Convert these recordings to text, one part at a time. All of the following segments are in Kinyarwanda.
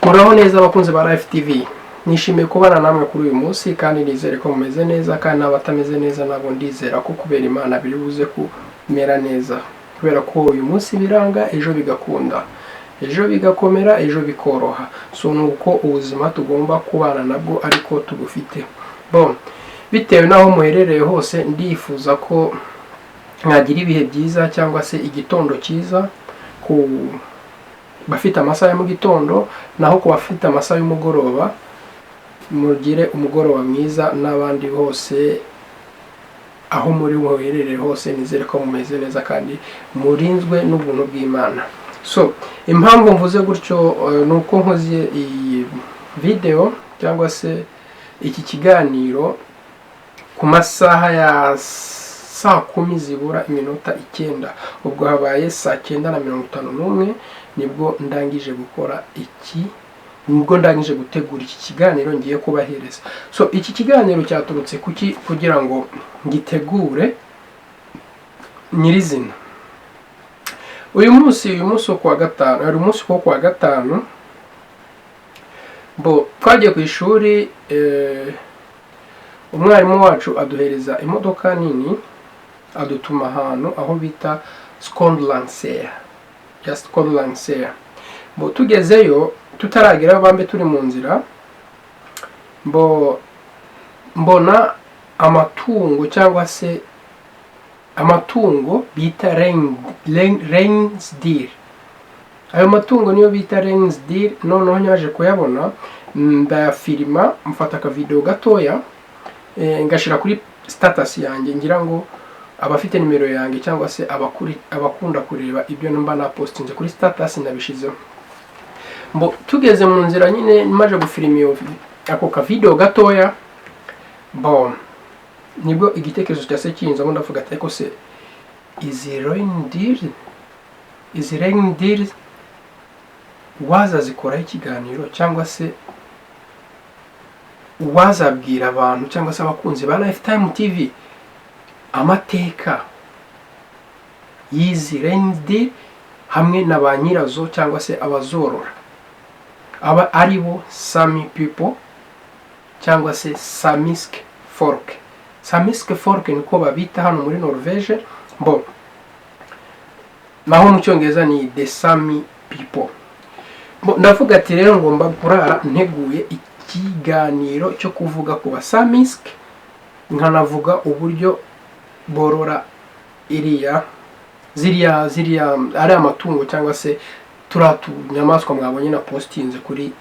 Muraho neza abakunzi ba Life TV. Nishimiye kubana namwe kuri uyu munsi kandi nizere ko mumeze neza, kandi n'abatameze neza nabo ndizera ko kubera Imana biri buze kumera neza, kubera ko uyu munsi biranga, ejo bigakunda, ejo bigakomera, ejo bikoroha. So ni uko ubuzima tugomba kubana nabwo ariko tubufite. Bon, bitewe n'aho muherereye hose, ndifuza ko mwagira ibihe byiza cyangwa se igitondo cyiza ku bafite amasaha ya mu gitondo, naho ku bafite amasaha y'umugoroba mugire umugoroba mwiza, n'abandi bose aho muri muherereye hose nizere ko mumeze neza kandi murinzwe n'ubuntu bw'Imana. So impamvu mvuze gutyo ni uko nkoze iyi video cyangwa se iki kiganiro ku masaha ya saa 10 zibura iminota 9, ubwo habaye saa 9:51, nibwo ndangije gukora iki, nibwo ndangije gutegura iki kiganiro ngiye kubahereza. So iki kiganiro cyaturutse kuki? Kugira ngo ngitegure nyirizina uyu munsi wo kuwa gatanu, hari umunsi wo kuwa gatanu bo twagiye ku ishuri, umwarimu wacu aduhereza imodoka nini, adutuma ahantu aho bita Skondlandsea ya Skondlandsea. Bo tugezeyo, tutaragerayo bambe turi mu nzira, bo mbona amatungo cyangwa se amatungo bita reinsdyr. Ayo matungo niyo bita reinsdyr. Noneho nyaje kuyabona, ndayafilima, mfata akavideo gatoya, ngashyira kuri status yanjye, ngira ngo abafite nimero yanjye cyangwa se abakunda kureba ibyo mba napostinze kuri status nabishizeho. Mbo tugeze mu nzira nyine, maje gufilima iyo ako kavideo gatoya, bo nibwo igitekerezo cya se kinzamo, ndavuga ati: "Ariko se izi reindeer wazazikoraho ikiganiro, cyangwa se wazabwira abantu cyangwa se abakunzi ba Lifetime TV amateka y'izi reindeer hamwe na ba nyirazo cyangwa se abazorora, aba ari bo Sami people cyangwa se Samisk folk?" Samisk folk niko babita hano muri Norvege, bo naho mu Cyongereza ni the Sami people. Bo ndavuga ati rero ngomba kurara nteguye ikiganiro cyo kuvuga ku basamisk, nkanavuga uburyo borora iriya ziriya ziriya ari amatungo cyangwa se turiya tunyamaswa mwabonye na postinze kuri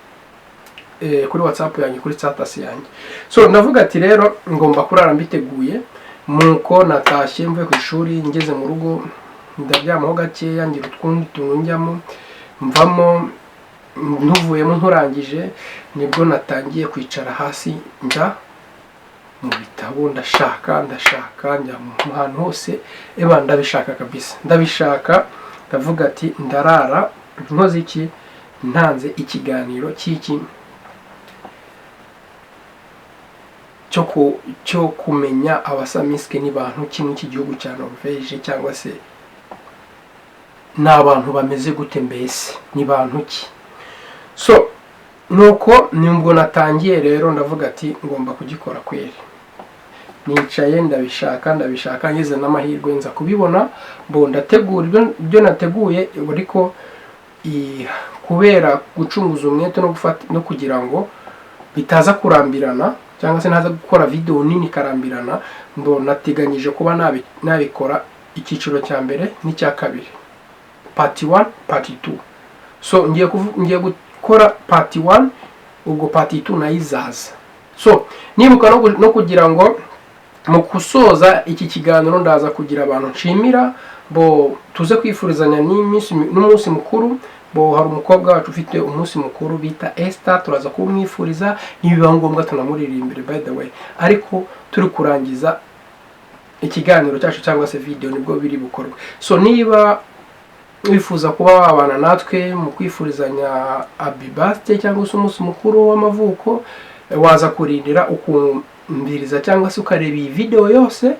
WhatsApp yanjye, kuri status yanjye. So ndavuga ati rero ngomba kurara mbiteguye. Nuko natashye mvuye ku ishuri, ngeze mu rugo ndaryamaho gakeya, ngira utwundi tuntu njyamo, mvamo ntuvuyemo nturangije, nibwo natangiye kwicara hasi, njya mu bitabo, ndashaka, ndashaka, njya mu hantu hose, eba ndabishaka kabisa, ndabishaka. Ndavuga ati ndarara nkoze iki, ntanze ikiganiro cy'iki cyo kumenya abasamiske ni bantu kimwe cy'igihugu cya Norvege, cyangwa se ni abantu bameze gute, mbese ni bantu ki? So nuko nibwo natangiye rero, ndavuga ati ngomba kugikora kweri. Nicaye ndabishaka, ndabishaka, ngeze n'amahirwe nza kubibona. Mbo ndategura ibyo nateguye, ariko kubera gucunguza umwete no gufata no kugira ngo bitaza kurambirana cyangwa se ntaza gukora video nini ikarambirana, ngo nateganyije kuba nabikora icyiciro cya mbere n'icya kabiri, part 1, part 2. So ngiye gukora part 1, ubwo part 2 nayo izaza. So nibuka no kugira ngo mu gusoza iki kiganiro ndaza kugira abantu nshimira, bo tuze kwifurizanya n'umunsi mukuru. Bo hari umukobwa wacu ufite umunsi mukuru bita Esther, turaza kumwifuriza, nibiba ngombwa tunamuririmbire by the way, ariko turi kurangiza ikiganiro cyacu cyangwa se video nibwo biri bukorwe. So niba wifuza kuba wabana natwe mu kwifurizanya happy birthday cyangwa se umunsi mukuru w'amavuko, waza kurindira ukumviriza cyangwa se ukareba iyi video yose.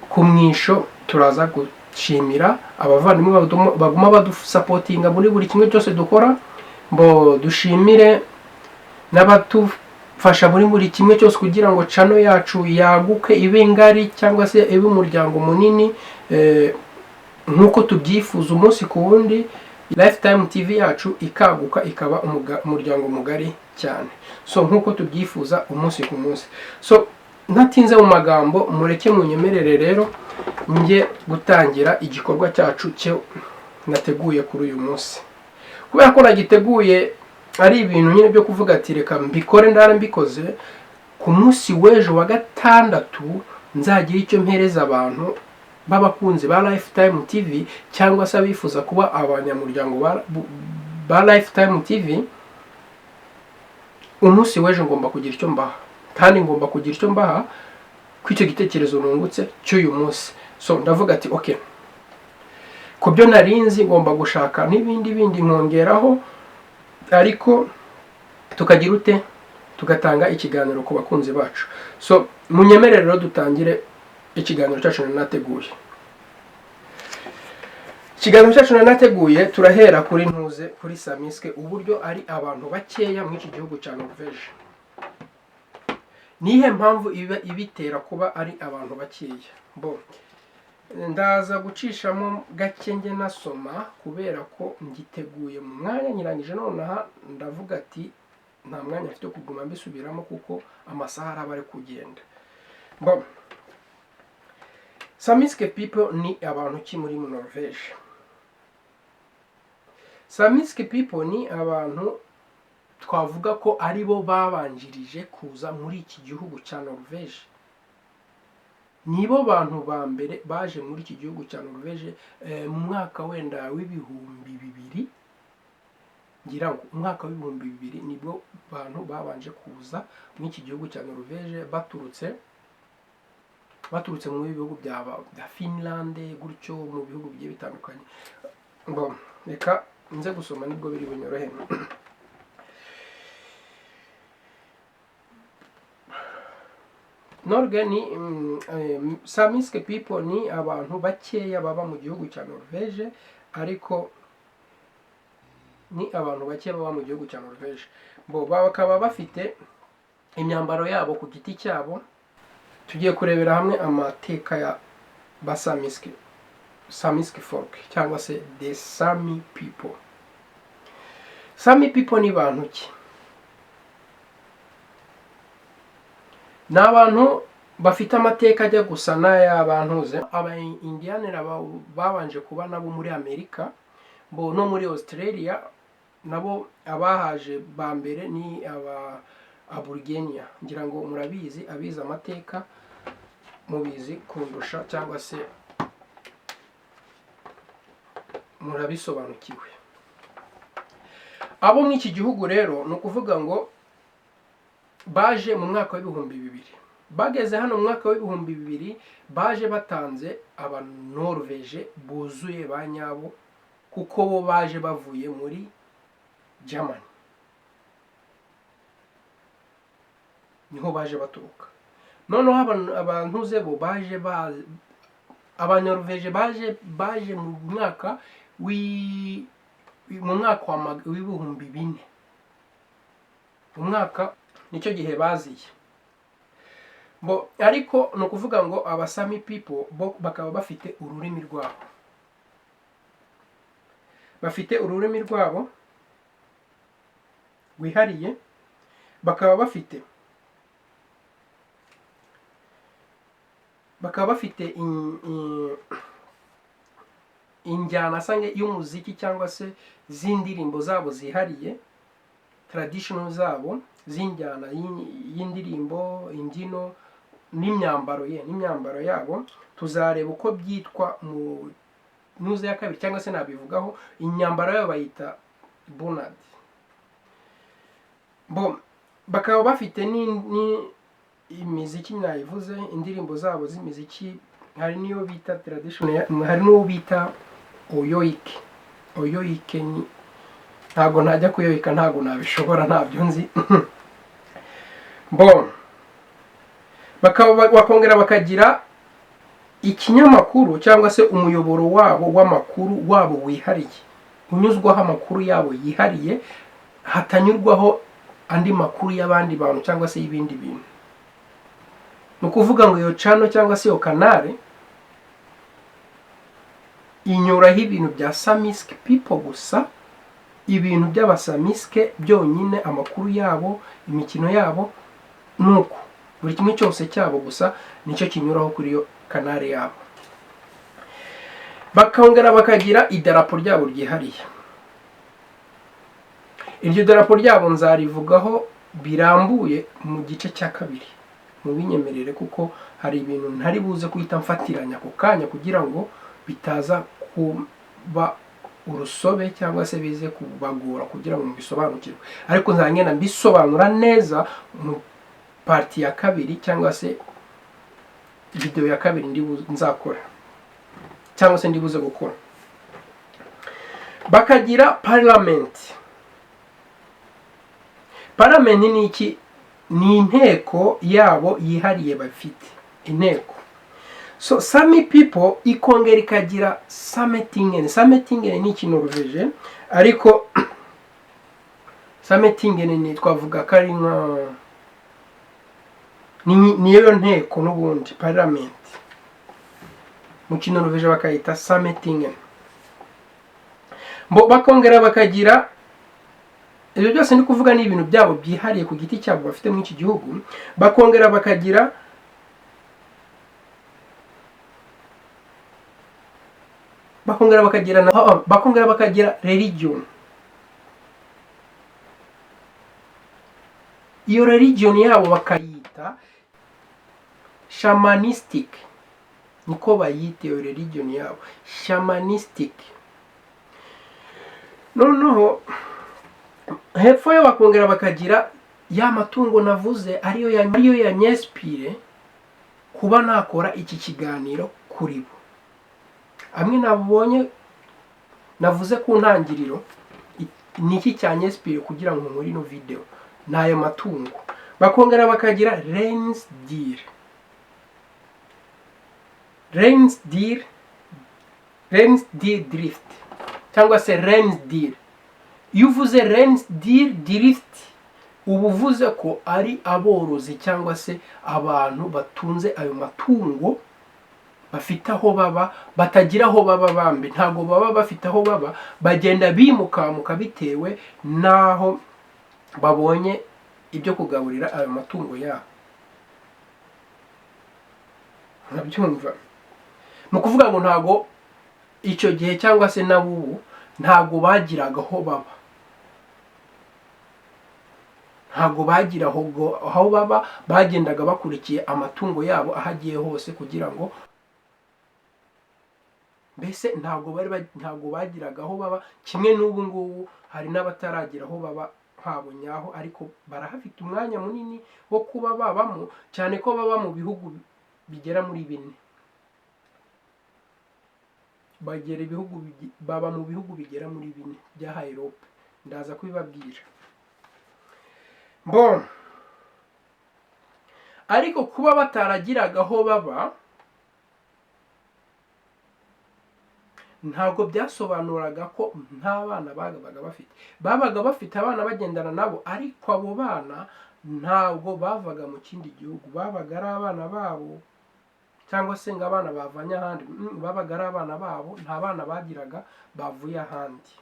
Ku mwisho turaza gushimira abavandimwe baguma badusapotinga muri buri kimwe cyose dukora. Mbo dushimire n'abatufasha muri buri kimwe cyose kugira ngo channel yacu yaguke, ibe ngari, cyangwa se ibe umuryango munini nk'uko tubyifuza umunsi ku wundi. Lifetime TV yacu ikaguka, ikaba umuryango mugari cyane, so nk'uko tubyifuza umunsi ku munsi. So ntatinze mu magambo, mureke munyemerere rero njye gutangira igikorwa cyacu cyo nateguye kuri uyu munsi, kubera ko nagiteguye ari ibintu nyine byo kuvuga ati: "Reka mbikore ndara mbikoze ku munsi w'ejo wa gatandatu, nzagira icyo mpereza abantu b'abakunzi ba Lifetime TV cyangwa se abifuza kuba abanyamuryango ba Lifetime TV. Umunsi w'ejo ngomba kugira icyo mbaha, kandi ngomba kugira icyo mbaha ku icyo gitekerezo nungutse cy'uyu munsi." So ndavuga ati: "Okay, ku byo narinzi ngomba gushaka n'ibindi bindi nkongeraho, ariko tukagira ute, tugatanga ikiganiro ku bakunzi bacu." So munyemerere rero dutangire ikiganiro cyacu nari nateguye. Ikiganiro cyacu nari nateguye, turahera kuri ntuze, kuri samiske, uburyo ari abantu bakeya muri iki gihugu cya Norvège. Nihe mpamvu iba ibitera kuba ari abantu bakeya? Bo ndaza gucishamo gake njye nasoma, kubera ko ngiteguye mu mwanya nyirangije nonaha. Ndavuga ati nta mwanya mfite wo kuguma mbisubiramo, kuko amasaha araba ari kugenda. Bo samiske people ni abantu ki muri Norvège? Samiske people ni abantu twavuga ko ari bo babanjirije kuza muri iki gihugu cya Norvège. Nibo bantu ba mbere baje muri iki gihugu cya Norvège mu mwaka wenda w'2000, ngira ngo umwaka w'2000 nibwo bantu babanje kuza muri iki gihugu cya Norvège, baturutse mu bihugu bya Finland gutyo, mu bihugu bigiye bitandukanye. Ngo reka nze gusoma, nibwo biri bunyorohe. Norge ni samiske people ni abantu bakeya baba mu gihugu cya Norvège, ariko ni abantu bake baba mu gihugu cya Norvège. Bo bakaba bafite imyambaro yabo ku giti cyabo. Tugiye kurebera hamwe amateka ya basamiske, samiske folk cyangwa se the Sami people. Sami people ni bantu ki? Ni abantu bafite amateka ajya gusa n'ay'abantuze aba indianera babanje kuba nabo muri Amerika, bo no muri Australia. Nabo abahaje ba mbere ni aba Aborigenia. Ngira ngo murabizi, abize amateka mubizi kundusha cyangwa se murabisobanukiwe. Abo muri iki gihugu rero, ni ukuvuga ngo baje mu mwaka w'2000. Bageze hano mu mwaka w'2000, baje batanze Abanorveje buzuye ba nyabo, kuko bo baje bavuye muri Germany, niho baje baturuka. Noneho abantuze bo baje Abanorveje baje mu mwaka w'4000, mu mwaka nicyo gihe baziye bo. Ariko ni ukuvuga ngo abasami people bo bakaba bafite ururimi rwabo, bafite ururimi rwabo rwihariye, bakaba bafite injyana asa y'umuziki cyangwa se z'indirimbo zabo zihariye, traditional zabo z'injyana y'indirimbo, imbyino n'imyambaro ye n'imyambaro yabo. Tuzareba uko byitwa mu ntuze ya kabiri, cyangwa se nabivugaho. Imyambaro yabo bayita bunad. Bo bakaba bafite ni imiziki nayivuze, indirimbo zabo z'imiziki. Hari n'iyo bita traditional, hari n'uwo bita oyoike. Oyoike ni ntabwo ntajya kuyoyika, ntabwo nabishobora, ntabyo nzi. Bo bakaba bakongera bakagira ikinyamakuru cyangwa se umuyoboro wabo w'amakuru wabo wihariye, unyuzwaho amakuru yabo yihariye. Hatanyurwaho andi makuru y'abandi bantu cyangwa se y'ibindi bintu. Ni ukuvuga ngo iyo channel cyangwa se iyo canal inyuraho ibintu bya Samisk people gusa, ibintu by'Abasamiske byonyine, amakuru yabo, imikino yabo, nuko buri kimwe cyose cyabo gusa nicyo kinyuraho kuri iyo canal yabo. Bakongera bakagira idarapo ryabo ryihariye. Iryo darapo ryabo nzarivugaho birambuye mu gice cya kabiri, mubinyemerere, kuko hari ibintu ntari buze guhita mfatiranya ako kanya kugira ngo bitaza kuba urusobe cyangwa se bize kubagora kugira ngo mubisobanukirwe. Ariko nzagenda mbisobanura neza mu part ya kabiri cyangwa se video ya kabiri ndi nzakora cyangwa se ndibuze gukora. Bakagira parliament. Parliament ni iki? Ni inteko yabo yihariye bafite, inteko. So Sami people ikongera ikagira Sametingen. Sametingen ni Ikinorvege, ariko Sametingen ni, twavuga ko ari nka niyo nteko n'ubundi, parliament. Mu Kinorvege bakayita Sametingen. Bo bakongera bakagira, ibyo byose ndi kuvuga ni ibintu byabo byihariye ku giti cyabo bafite muri iki gihugu. Bakongera bakagira religion. Iyo religion yabo bakayita shamanistic, niko bayita iyo religion yabo, shamanistic. Noneho hepfo yo bakongera bakagira ya matungo navuze, ariyo yanyinspire kuba nakora iki kiganiro kuri bo. Amwe nabonye navuze ku ntangiriro, ni iki cyanyinspire kugira ngo nkore ino video? Ni ayo matungo. Bakongera bakagira reindeer drift cyangwa se reindeer. Iyo uvuze reindeer drift, uba uvuze ko ari aborozi cyangwa se abantu batunze ayo matungo, bafite aho baba, batagira aho baba bambi. Ntabwo baba bafite aho baba, bagenda bimukamuka bitewe n'aho babonye ibyo kugaburira ayo matungo yabo. Urabyumva? Ni ukuvuga ngo ntabwo icyo gihe cyangwa se n'abubu ntabwo bagiraga aho baba, ntabwo bagira aho baba. Bagendaga bakurikiye amatungo yabo aho agiye hose, kugira ngo mbese ntabwo bagiraga aho baba. Kimwe n'ubu ngubu, hari n'abataragira aho baba habo nyaho, ariko barahafite umwanya munini wo kuba babamo, cyane ko baba mu bihugu bigera muri bine. Bagera ibihugu baba mu bihugu bigera muri bine bya Europe, ndaza kubibabwira. Bon, ariko kuba bataragiraga aho baba ntabwo byasobanuraga ko nta bana babaga bafite. Babaga bafite abana bagendana nabo, ariko abo bana ntabwo bavaga mu kindi gihugu, babaga ari abana babo, cyangwa se ngo abana bavanye ahandi. Babaga ari abana babo, nta bana bagiraga bavuye ahandi.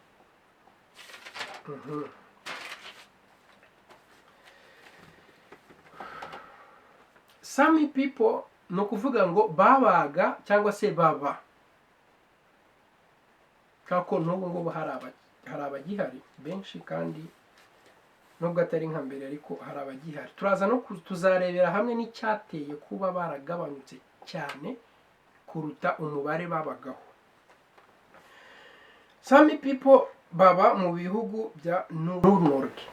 Sami people ni ukuvuga ngo babaga cyangwa se baba, kako n'ubu ngubu hari abagihari benshi, kandi nubwo atari nka mbere, ariko hari abagihari. Turaza no tuzarebera hamwe n'icyateye kuba baragabanyutse cyane kuruta umubare babagaho. Sami people baba mu bihugu bya Nord-Norge.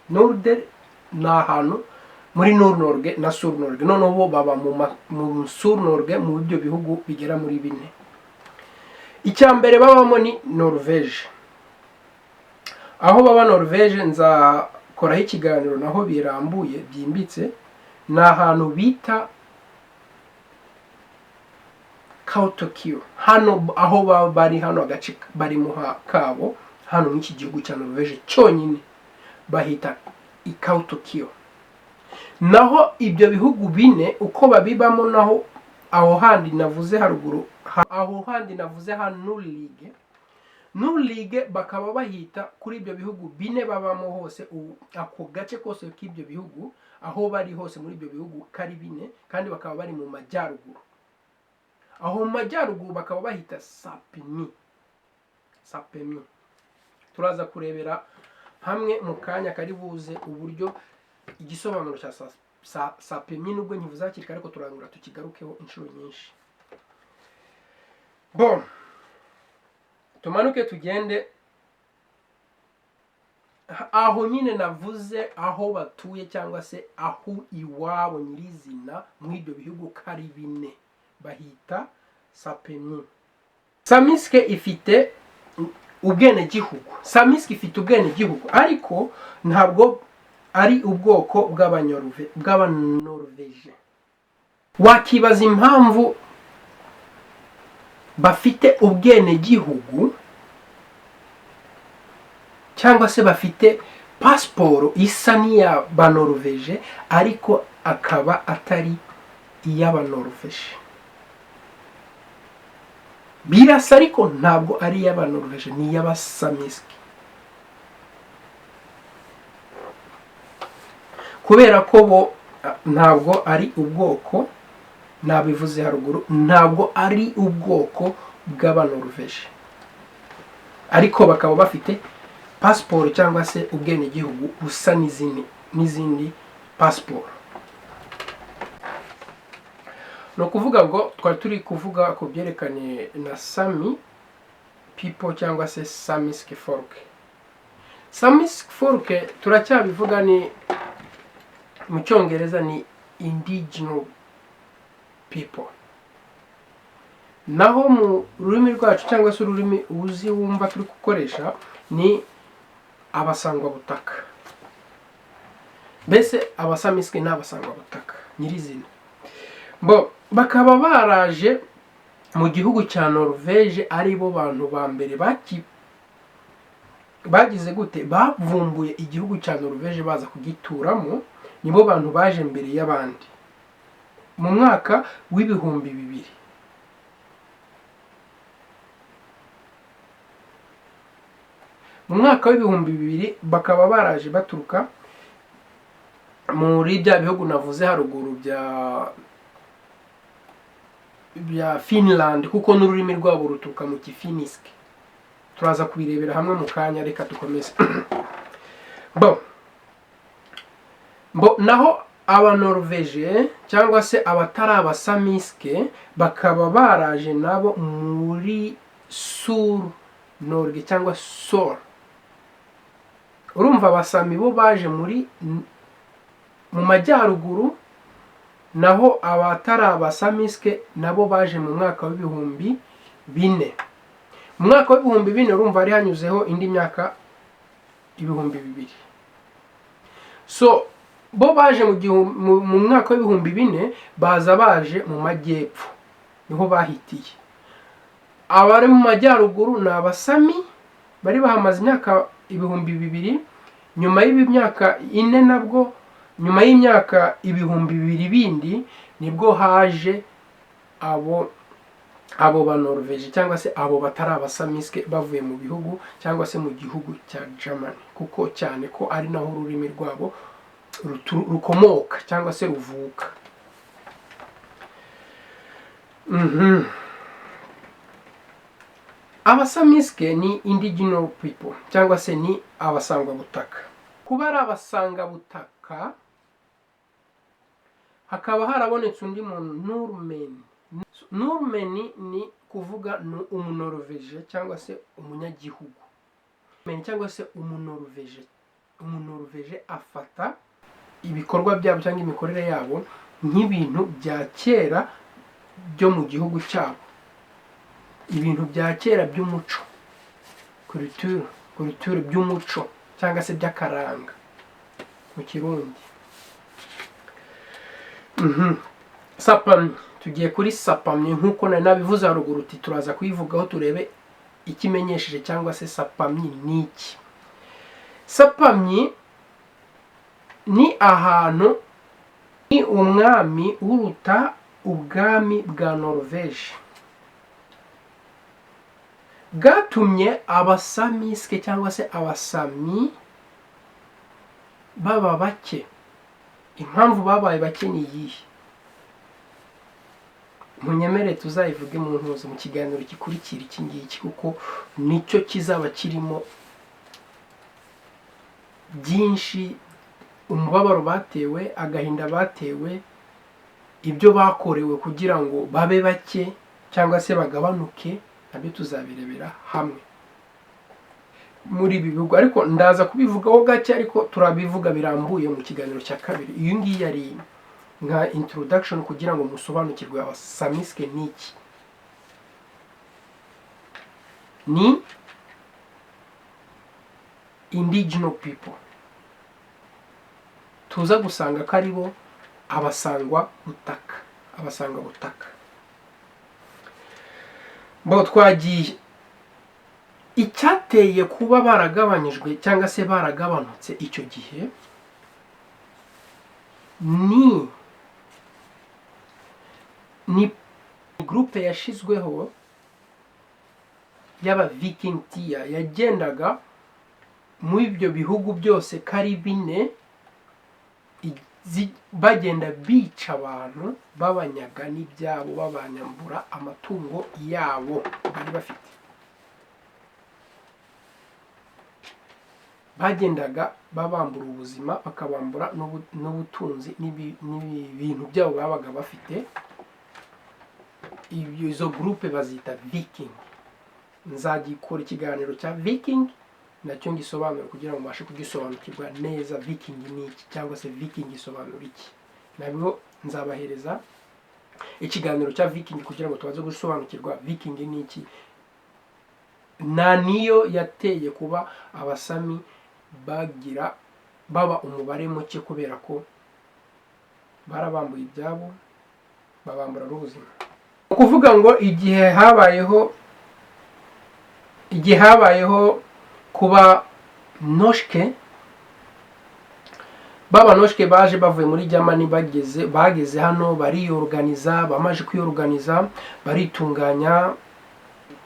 Nord ni ahantu muri Nord-Norge na Sør-Norge. Noneho bo baba mu Sør-Norge, mu ibyo bihugu bigera muri bine. Icya mbere babamo ni Norvège. Aho baba Norvège nzakoraho ikiganiro naho birambuye byimbitse. Ni ahantu bita Kautokeino. Hano aho baba bari, hano agace barimo kabo Hano muri iki gihugu cya Norvège cyonyine bahita i Kautokeino. Naho ibyo bihugu bine uko babibamo, naho aho handi navuze haruguru, aho handi navuze ha Nordlige, Nordlige bakaba bahita kuri ibyo bihugu bine babamo hose, ako gace kose k'ibyo bihugu, aho bari hose muri ibyo bihugu kari bine, kandi bakaba bari mu majyaruguru. Aho mu majyaruguru bakaba bahita Sapmi. Sapmi turaza kurebera hamwe mu kanya kari buze uburyo igisobanuro cya Sapmi, nubwo nkivuze hakiri kare, ariko turangura tukigarukeho inshuro nyinshi. Bon, tumanuke tugende aho nyine navuze aho batuye, cyangwa se aho iwabo nyirizina muri ibyo bihugu kari bine, bahita Sapmi. Samiske ifite ubwenegihugu, Samiske ifite ubwenegihugu, ariko ntabwo ari ubwoko bw'Abanorveje. Wakibaza impamvu bafite ubwenegihugu cyangwa se bafite pasiporo isa n'iy'Abanorveje, ariko akaba atari iy'Abanorveje. Birasa, ariko ntabwo ari iy'Abanorveje, ni iy'Abasamisike, kubera ko bo ntabwo ari ubwoko, nabivuze haruguru, ntabwo ari ubwoko bw'Abanorveje, ariko bakaba bafite pasiporo cyangwa se ubwenegihugu busa n'izindi pasiporo. Ni ukuvuga ngo twari turi kuvuga ku byerekanye na Sami people cyangwa se Samisk folk. Samisk folk turacyabivuga, ni mu Cyongereza ni indigenous people, naho mu rurimi rwacu cyangwa se ururimi uzi wumva turi gukoresha ni abasangwabutaka. Mbese Abasamisike ni abasangwabutaka nyirizina. Bo bakaba baraje mu gihugu cya Norvège, ari bo bantu ba mbere bagize gute, bavumbuye igihugu cya Norvège baza kugituramo. Nibo bantu baje mbere y'abandi mu mwaka w'2000. Mu mwaka w'2000 bakaba baraje baturuka muri bya bihugu navuze haruguru bya Finland, kuko n'ururimi rwabo ruturuka mu Kifinisike. Turaza kubirebera hamwe mu kanya, reka dukomeze. Bo naho Abanorveje cyangwa se abatari Abasamisike bakaba baraje nabo muri Sur Norge cyangwa Sor. Urumva Abasami bo baje mu majyaruguru, naho abatari Abasamisike nabo baje mu mwaka w'4000. Mu mwaka w'4000, urumva hari hanyuzeho indi myaka 2000. So bo baje mu mwaka w'4000, baza baje mu majyepfo, niho bahitiye. Abari mu majyaruguru ni Abasami bari bahamaze imyaka 2000. Nyuma y'imyaka 4, nabwo nyuma y'imyaka 2000 bindi, nibwo haje abo Banorveje cyangwa se abo batari Abasamisike bavuye mu bihugu cyangwa se mu gihugu cya Germany, kuko cyane ko ari naho ururimi rwabo rukomoka cyangwa se ruvuka. Abasamisike ni indigenous people cyangwa se ni abasangwabutaka. Kuba ari abasangabutaka, hakaba harabonetse undi muntu Nordmenn. Nordmenn ni kuvuga ni Umunorveje cyangwa se umunyagihugu cyangwa se Umunorveje. Umunorveje afata ibikorwa byabo cyangwa imikorere yabo nk'ibintu bya kera byo mu gihugu cyabo, ibintu bya kera by'umuco, culture by'umuco cyangwa se by'akaranga mu Kirundi. Sapamyi, tugiye kuri Sapamyi nk'uko nari nabivuze haruguru, uti turaza kuyivugaho turebe. Ikimenyesheje cyangwa se Sapamyi ni iki? Sapamyi ni ahantu, ni umwami uruta ubwami bwa Norvège, bwatumye Abasamiske cyangwa se Abasami baba bake. Impamvu babaye bake ni iyihe? Munyemere tuzayivuge mu ntuzo, mu kiganiro gikurikira iki ngiki, kuko nicyo kizaba kirimo byinshi: umubabaro batewe, agahinda batewe, ibyo bakorewe kugira ngo babe bake cyangwa se bagabanuke. Nabyo tuzabirebera hamwe muri ibi bihugu, ariko ndaza kubivugaho gake, ariko turabivuga birambuye mu kiganiro cya kabiri. Iyi ngiyi yari nka introduction kugira ngo musobanukirwe Abasamiske ni iki. Ni indigenous people tuza gusanga ko ari bo abasangwa butaka, abasangwa butaka bo. Twagiye icyateye kuba baragabanyijwe cyangwa se baragabanutse icyo gihe ni groupe yashyizweho y'aba Viking tiya yagendaga muri ibyo bihugu byose ko ari bine, bagenda bica abantu, babanyaga n'ibyabo, babanyambura amatungo yabo bari bafite. Bagendaga babambura ubuzima, bakabambura n'ubutunzi n'ibintu byabo babaga bafite. Izo groupe bazita Viking. Nzagikora ikiganiro cya Viking nacyo ngisobanura kugira ngo mubashe kugisobanukirwa neza. Viking ni iki cyangwa se Viking isobanura iki? Nabwo nzabahereza ikiganiro cya Viking kugira ngo tubaze gusobanukirwa Viking ni iki, na niyo yateye kuba Abasami bagira baba umubare muke, kubera ko barabambuye ibyabo, babambura n'ubuzima. Ni ukuvuga ngo igihe habayeho kuba Norske, baba Norske baje bavuye muri Germany, bageze hano bariyoruganiza. Bamaze kwiyoruganiza baritunganya,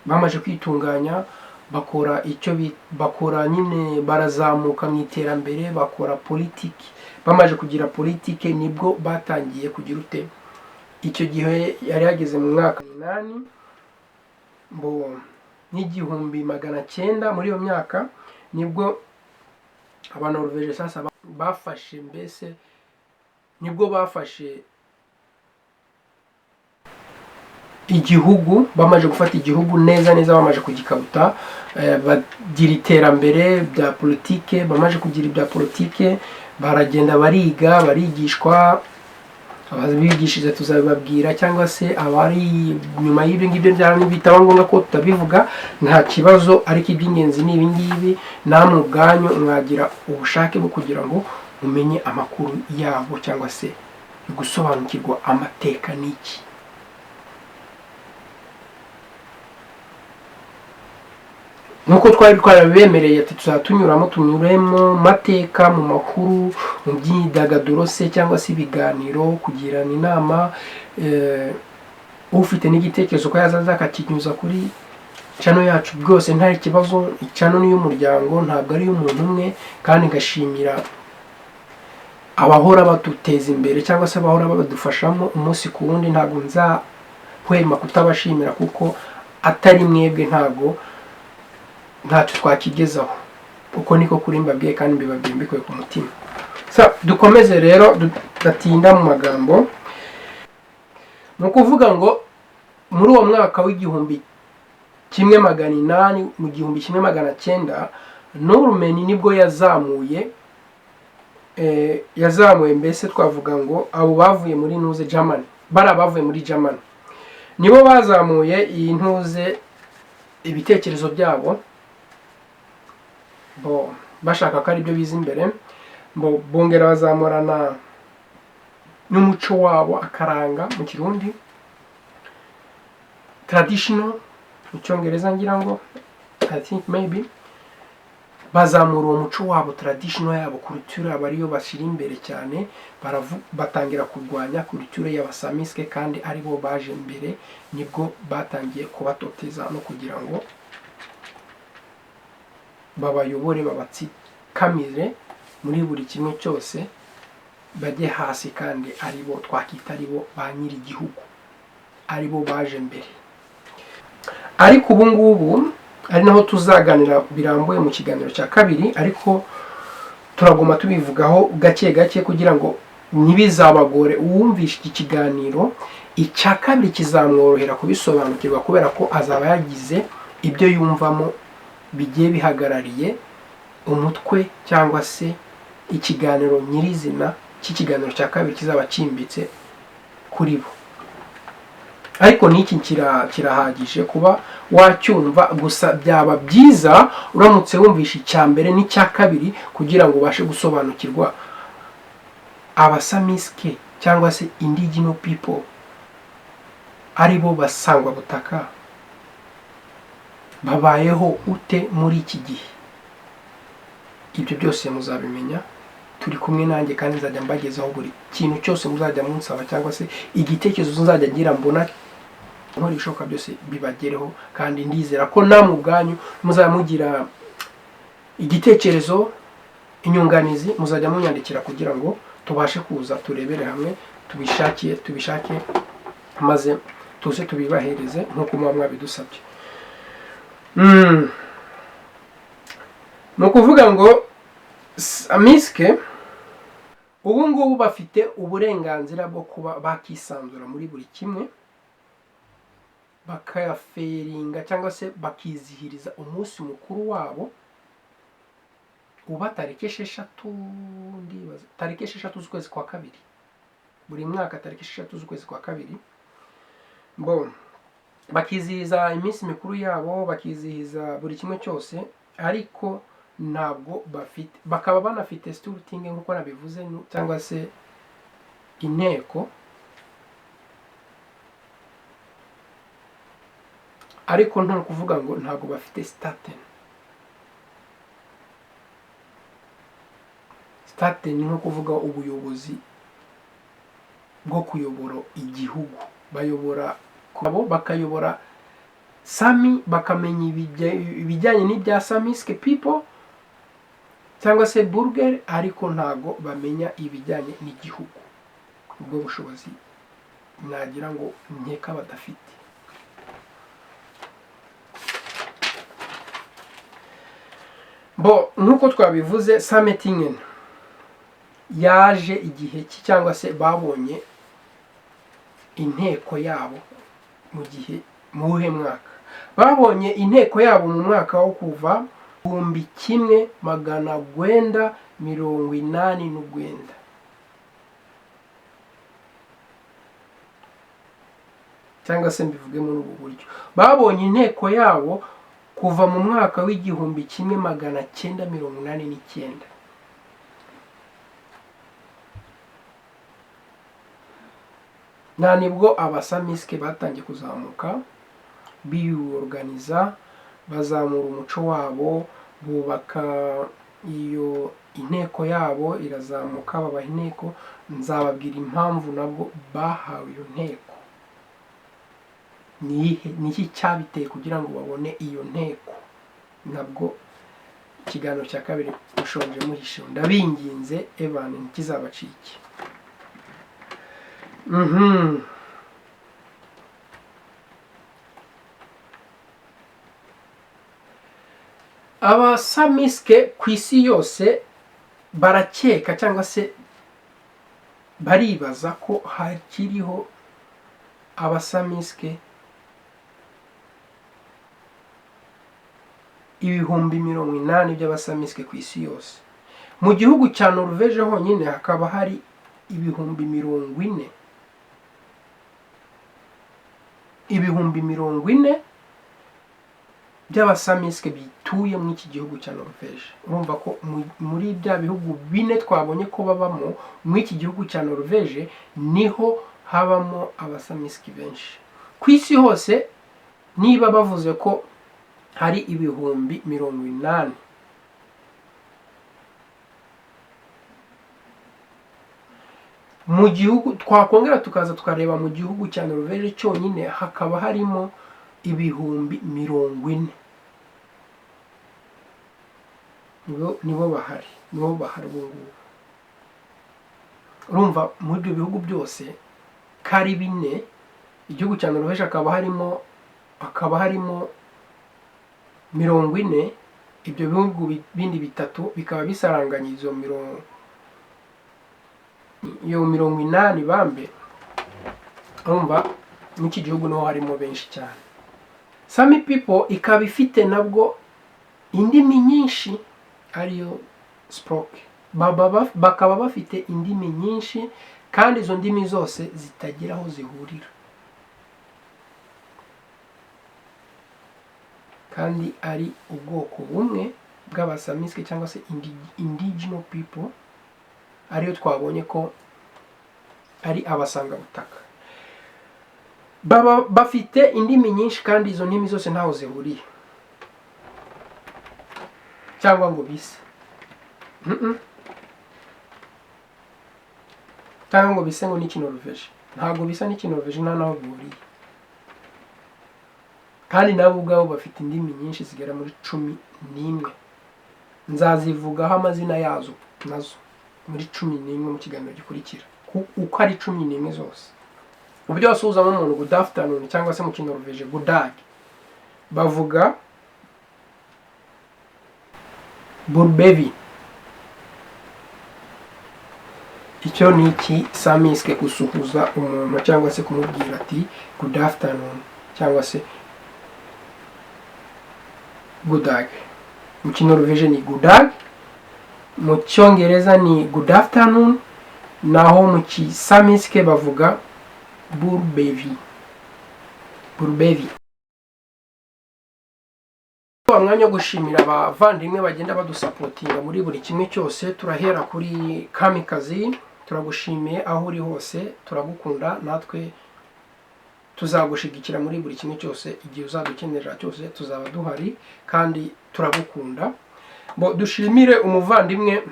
bamaze kwitunganya bakora icyo bakora nyine, barazamuka mu iterambere, bakora politiki. Bamaze kugira politiki nibwo batangiye kugira ute? Icyo gihe yari yageze mu mwaka 8 mbo n'1900. Muri iyo myaka nibwo Abanoruveje sasa bafashe, mbese nibwo bafashe igihugu. Bamaze gufata igihugu neza neza, bamaze kugikabuta, bagira iterambere bya politike. Bamaze kugira ibya politike baragenda bariga, barigishwa. Ababigishije tuzabibabwira, cyangwa se abari nyuma y'ibyo ngibyo byaba bitaba ngombwa ko tutabivuga, nta kibazo. Ariko iby'ingenzi ni ibi ngibi, namwe ubwanyu mwagira ubushake bwo kugira ngo mumenye amakuru yabo cyangwa se gusobanukirwa amateka n'iki. Nk'uko twari twarabemereye ati tuzajya tunyuramo, tunyure mu mateka, mu makuru, mu byidagaduro se cyangwa se ibiganiro, kugirana inama, ufite n'igitekerezo ko yazaza akakinyuza kuri channel yacu, rwose nta kibazo. Channel ni iy'umuryango, ntabwo ari iy'umuntu umwe. Kandi ngashimira abahora baduteza imbere cyangwa se abahora badufashamo umunsi ku wundi. Ntabwo nzahwema kutabashimira, kuko atari mwebwe ntabwo ntacyo twakigezaho. Uko niko kuri mbabwiye, kandi mbibabwiye mbikuye ku mutima. Dukomeze rero tudatinda mu magambo. Ni ukuvuga ngo muri uwo mwaka w'1800, mu 1900, Nordmenn nibwo yazamuye, mbese twavuga ngo abo bavuye muri ntuze Germany, bari abavuye muri Germany nibo bazamuye iyi ntuze, ibitekerezo byabo, bo bashaka ko aribyo biza imbere. Bo bongera bazamurana n'umuco wabo, akaranga mu Kirundi, traditional mu Cyongereza ngira ngo. I think maybe bazamura uwo muco wabo, traditional yabo, culture aba ariyo bashyira imbere cyane. Batangira kurwanya culture y'Abasamiske kandi aribo baje mbere. Nibwo batangiye kubatoteza no kugira ngo babayobore, babatsikamire muri buri kimwe cyose, bajye hasi, kandi aribo twakita aribo ba nyir'igihugu, aribo baje mbere. Ariko ubu ngubu ari naho tuzaganira birambuye mu kiganiro cya kabiri, ariko turaguma tubivugaho gake gake kugira ngo ntibizabagore. Uwumvishe iki kiganiro, icya kabiri kizamworohera kubisobanukirwa, kubera ko azaba yagize ibyo yumvamo bigiye bihagarariye umutwe cyangwa se ikiganiro nyirizina cy'ikiganiro cya kabiri kizaba cyimbitse kuri bo. Ariko n'iki kirahagije kuba wacyumva gusa. Byaba byiza uramutse wumvishe icya mbere n'icya kabiri kugira ngo ubashe gusobanukirwa Abasamiske cyangwa se indigenous people, aribo basangwabutaka, babayeho ute muri iki gihe. Ibyo byose muzabimenya turi kumwe nanjye, kandi nzajya mbagezaho buri kintu cyose muzajya munsaba cyangwa se igitekerezo nzajya ngira, mbona nkora ibishoboka byose bibagereho. Kandi ndizera ko namwe ubwanyu muzajya mugira igitekerezo, inyunganizi, muzajya munyandikira kugira ngo tubashe kuza turebere hamwe, tubishakiye, tubishake, maze tuze tubibahereze nk'uko muba mwabidusabye. Ni ukuvuga ngo Amiske ubu ngubu bafite uburenganzira bwo kuba bakisanzura muri buri kimwe, bakayaferinga cyangwa se bakizihiriza umunsi mukuru wabo uba tariki 6, ndibaza tariki 6 z'ukwezi kwa kabiri, buri mwaka tariki 6 z'ukwezi kwa kabiri. Bon, bakizihiza iminsi mikuru yabo, bakizihiza buri kimwe cyose, ariko ntabwo bafite, bakaba banafite Storting nk'uko nabivuze, cyangwa se inteko, ariko nta kuvuga ngo ntabwo bafite staten. Staten ni nko kuvuga ubuyobozi bwo kuyobora igihugu. Bayobora abo, bakayobora Sami, bakamenya ibijyanye n'ibya Samiske people cyangwa se burger, ariko ntago bamenya ibijyanye n'igihugu. Ubwo bushobozi nagira ngo nkeka badafite. Bo nk'uko twabivuze, Sametinget yaje igihe ki, cyangwa se babonye inteko yabo mu gihe, mu wuhe mwaka? Babonye inteko yabo mu mwaka wo kuva 1989. Cyangwa se mbivuge muri ubu buryo: babonye inteko yabo kuva mu mwaka w'1989. Nta nibwo Abasamiske batangiye kuzamuka, biyorganiza, bazamura umuco wabo, bubaka iyo inteko yabo, irazamuka, babaha inteko. Nzababwira impamvu nabwo bahawe iyo nteko, ni iki cyabiteye kugira ngo babone iyo nteko. Nabwo ikiganiro cya kabiri, mushonje muhishe, ndabinginze ebane, ntikizabacike. Abasamiske ku isi yose barakeka cyangwa se baribaza ko hakiriho Abasamiske 80,000 by'Abasamiske ku isi yose. Mu gihugu cya Norvège honyine hakaba hari 40,000, 40,000 by'Abasamiske bituye muri iki gihugu cya Norvège. Urumva ko muri bya bihugu bine twabonye ko babamo, muri iki gihugu cya Norvège niho habamo Abasamiski benshi ku isi hose. Niba bavuze ko hari 80,000. Mu gihugu twakongera tukaza tukareba mu gihugu cya Norvège cyonyine hakaba harimo 40,000. Nibo bahari, nibo bahari ubu ngubu. Urumva muri ibyo bihugu byose kari bine, igihugu cya Norvège hakaba harimo 40, ibyo bihugu bindi bitatu bikaba bisaranganya izo iyo 80 bambe. Urumva n'iki gihugu niho harimo benshi cyane. Sami people ikaba ifite nabwo indimi nyinshi, ariyo språk. Bakaba bafite indimi nyinshi kandi izo ndimi zose zitagira aho zihurira, kandi ari ubwoko bumwe bw'abasamiske cyangwa se indigenous people, ariyo twabonye ko ari abasangabutaka. Baba bafite indimi nyinshi kandi izo ndimi zose ntaho zihuriye cyangwa ngo bise, cyangwa ngo bise ngo n'ikinoruveje. Ntabwo bisa n'ikinoruveje, nta naho bihuriye. Kandi nabo ubwabo bafite indimi nyinshi zigera muri 11. Nzazivugaho amazina yazo nazo muri 11 mu kiganiro gikurikira, uko ari 11 zose. Uburyo wasuhuzamo umuntu good afternoon cyangwa se mu kinoruveje god dag, bavuga burbevi. Icyo ni iki samiske, gusuhuza umuntu cyangwa se kumubwira ati good afternoon cyangwa se god dag. Mu kinoruveje ni god dag, mu cyongereza ni good afternoon, naho mu kisamiske bavuga burbevi. Burbevi. Mwanya wo gushimira abavandimwe bagenda badusapotinga muri buri kimwe cyose. Turahera kuri Kamikazi, turagushimiye aho uri hose, turagukunda, natwe tuzagushigikira muri buri kimwe cyose, igihe uzadukenerera cyose tuzaba duhari kandi turagukunda. Bo dushimire umuvandimwe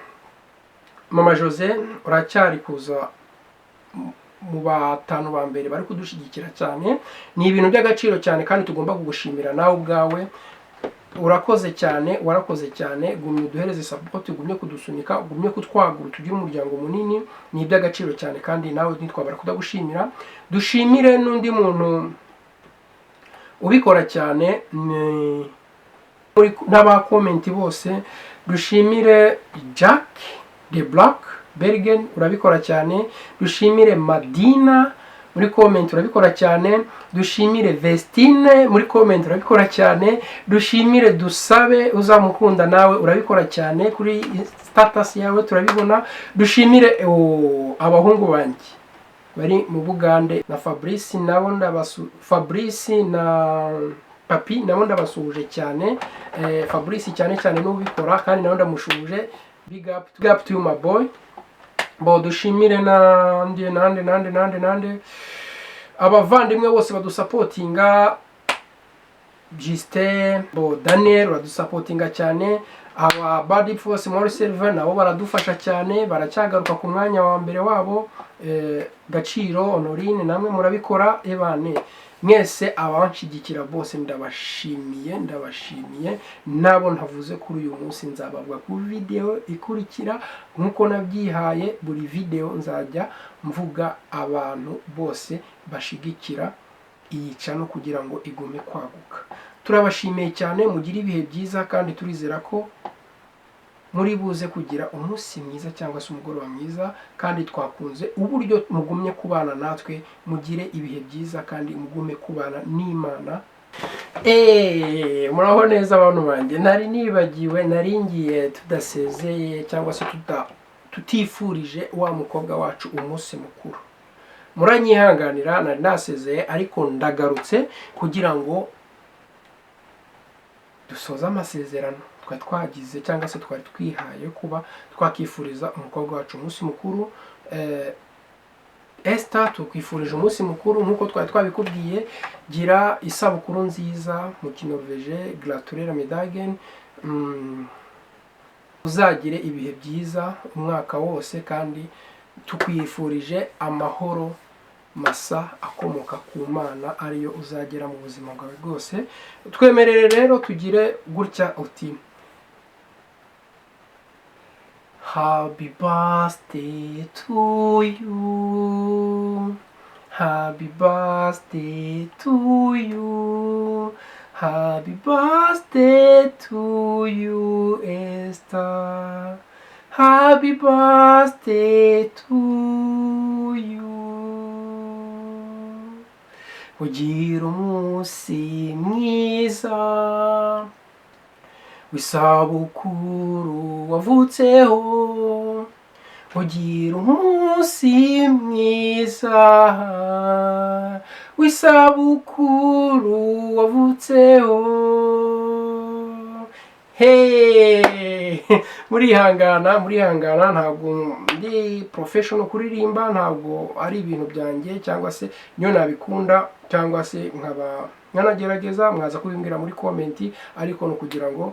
Mama Jose, uracyari kuza mu batanu ba mbere bari kudushyigikira cyane. Ni ibintu by'agaciro cyane kandi tugomba kugushimira nawe ubwawe. Urakoze cyane, warakoze cyane. Gumye uduhereze support, ugumye kudusunika, ugumye kutwagura, tugire umuryango munini. Ni iby'agaciro cyane kandi nawe ntitwabara kudagushimira. Dushimire n'undi muntu ubikora cyane n'abakomenti bose. Dushimire Jack the Black Bergen, urabikora cyane. Dushimire Madina muri comment, urabikora cyane. Dushimire Vestine muri comment, urabikora cyane. Dushimire Dusabe uzamukunda, nawe urabikora cyane, kuri status yawe turabibona. Dushimire abahungu banjye bari mu Bugande na Fabrice, nabo ndabasu Fabrice na Papi nabo ndabasuhuje cyane. Fabrice cyane cyane n'ubikora kandi nawe ndamushuje. Big up to you, my boy. Bo dushimire nande nande nande nande nande abavandimwe bose badusapotinga, Justin, bo Daniel uradusapotinga cyane. Aba Badi Force More Server nabo baradufasha cyane, baracyagaruka ku mwanya wa mbere wabo. Gaciro Honorine, namwe murabikora. Ebane mwese abanshigikira bose ndabashimiye, ndabashimiye. Nabo ntavuze kuri uyu munsi nzabavuga ku video ikurikira, nkuko nabyihaye buri video nzajya mvuga abantu bose bashigikira iyi channel kugira ngo igume kwaguka. Turabashimiye cyane, mugire ibihe byiza kandi turizera ko muri buze kugira umunsi mwiza cyangwa se umugoroba mwiza, kandi twakunze uburyo mugumye kubana natwe. Mugire ibihe byiza kandi mugume kubana n'Imana. Muraho neza abantu banjye. Nari nibagiwe, nari ngiye tudasezeye cyangwa se tutifurije wa mukobwa wacu umunsi mukuru. Muranyihanganira, nari nasezeye ariko ndagarutse kugira ngo dusoze amasezerano twari twagize cyangwa se twari twihaye kuba twakifuriza umukobwa wacu umunsi mukuru. Esther, tukwifurije umunsi mukuru nk'uko twari twabikubwiye. Gira isabukuru nziza, mu Kinorvege gratulerer med dagen. Uzagire ibihe byiza umwaka wose, kandi tukwifurije amahoro masa akomoka ku Mana, ariyo uzagera mu buzima bwawe bwose. Twemerere rero tugire gutya uti: "Happy birthday to you, happy birthday to you, happy birthday to you, Esther, happy birthday to you." Ugira umunsi mwiza w'isabukuru wavutseho, ugira umunsi mwiza w'isabukuru wavutseho. Hey! Murihangana, murihangana, ntabwo ndi professional kuririmba, ntabwo ari ibintu byanjye, cyangwa se niyo nabikunda cyangwa se nkaba nkanagerageza, mwaza kubimbwira muri comment. Ariko ni ukugira ngo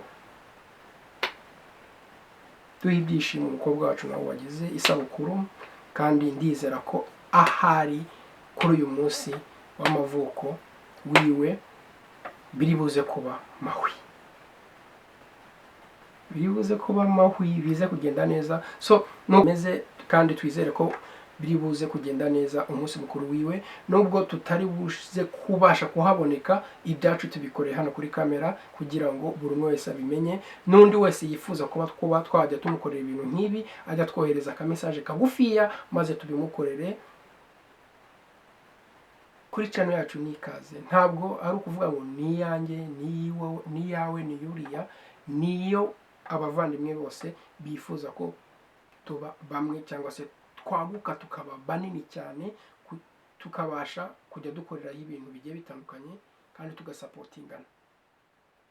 duhe ibyishimo umukobwa wacu nawe wagize isabukuru, kandi ndizera ko ahari kuri uyu munsi w'amavuko wiwe biri buze kuba mahwi, biri buze kuba mahwi, bize kugenda neza. So numeze kandi twizere ko biri buze kugenda neza umunsi mukuru wiwe, nubwo tutari buze kubasha kuhaboneka. Ibyacu tubikoreye hano kuri kamera kugira ngo buri umwe wese abimenye, n'undi wese yifuza kuba twajya tumukorera ibintu nk'ibi ajya twohereza akamesaje kagufiya maze tubimukorere kuri channel yacu. Ni ikaze, ntabwo ari ukuvuga ngo ni iyanjye, ni iyawe, ni iy'uriya, niyo abavandimwe bose bifuza ko tuba bamwe cyangwa se twaguka tukaba banini cyane, tukabasha kujya dukoreraho ibintu bigiye bitandukanye kandi tugasapotingana.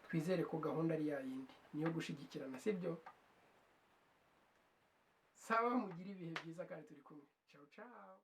Twizere ko gahunda ari ya yindi, niyo gushyigikirana, sibyo? Sawa, mugire ibihe byiza kandi turi kumwe. Ciao ciao.